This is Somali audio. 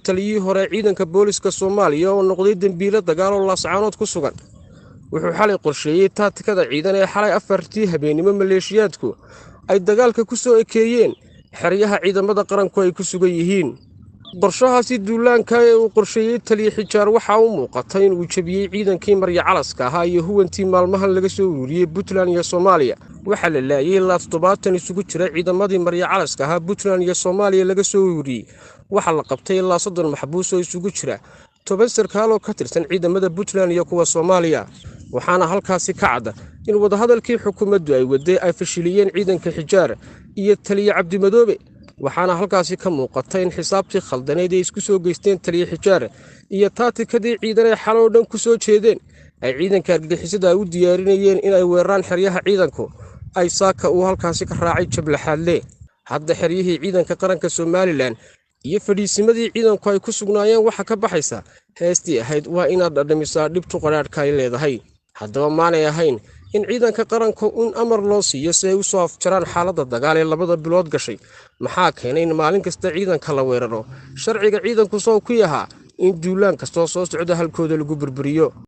Taliyihii hore ciidanka booliska Soomaaliya oo noqday dembiilo dagaal oo Laascaanood ku sugan wuxuu xalay qorsheeyey taatikada ciidan ee xalay 4tii habeennimo maleeshiyaadku ay dagaalka ku soo ekeeyeen xeryaha ciidamada qaranku ay ku sugan yihiin. Qorshahaasi duulaanka ee uu qorsheeyey taliye Xijaar waxaa u muuqata in uu jebiyey ciidankii marya calaska ahaa iyo huwantii maalmahan laga soo ururiyey Puntland iyo Soomaaliya. Waxaa la laayay ilaa 70 isugu jira ciidamadii marya calaska ahaa, Puntland iyo Soomaaliya laga soo ururiyey. Waxaa la qabtay ilaa 30 maxbuus oo isugu jira 10 sarkaal oo ka tirsan ciidamada Puntland iyo kuwa Soomaaliya. Waxaana halkaasi ka cadda in wadahadalkii xukuumaddu ay waday ay fashiliyeen ciidanka Xijaar iyo taliye Cabdimadoobe. Waxaana halkaasi ka muuqata in xisaabtii khaldaneyd ay isku soo geysteen taliye Xijaar iyo taatikadii ciidan ay xaloo dhan ku soo jeedeen ay ciidanka argagixisada ay u diyaarinayeen inay weeraraan xeryaha ciidanku ay saaka uu halkaasi ka raacay jablaxaadle. Hadda xeryihii ciidanka qaranka Somalilan iyo fadhiisimadii ciidanku ay ku sugnaayeen waxa ka baxaysa heestii ahayd "Waa inaad dhadhamisaa dhibtu qadhaadhka ay leedahay." Haddaba maanay ahayn in ciidanka qaranku in amar loo siiyo si ay u soo afjaraan xaaladda dagaal ee 2da bilood gashay? Maxaa keenay in maalin kasta ciidanka la weeraro? Sharciga ciidanku soo ku yahaa in duulaan kastoo soo socda halkooda lagu burburiyo.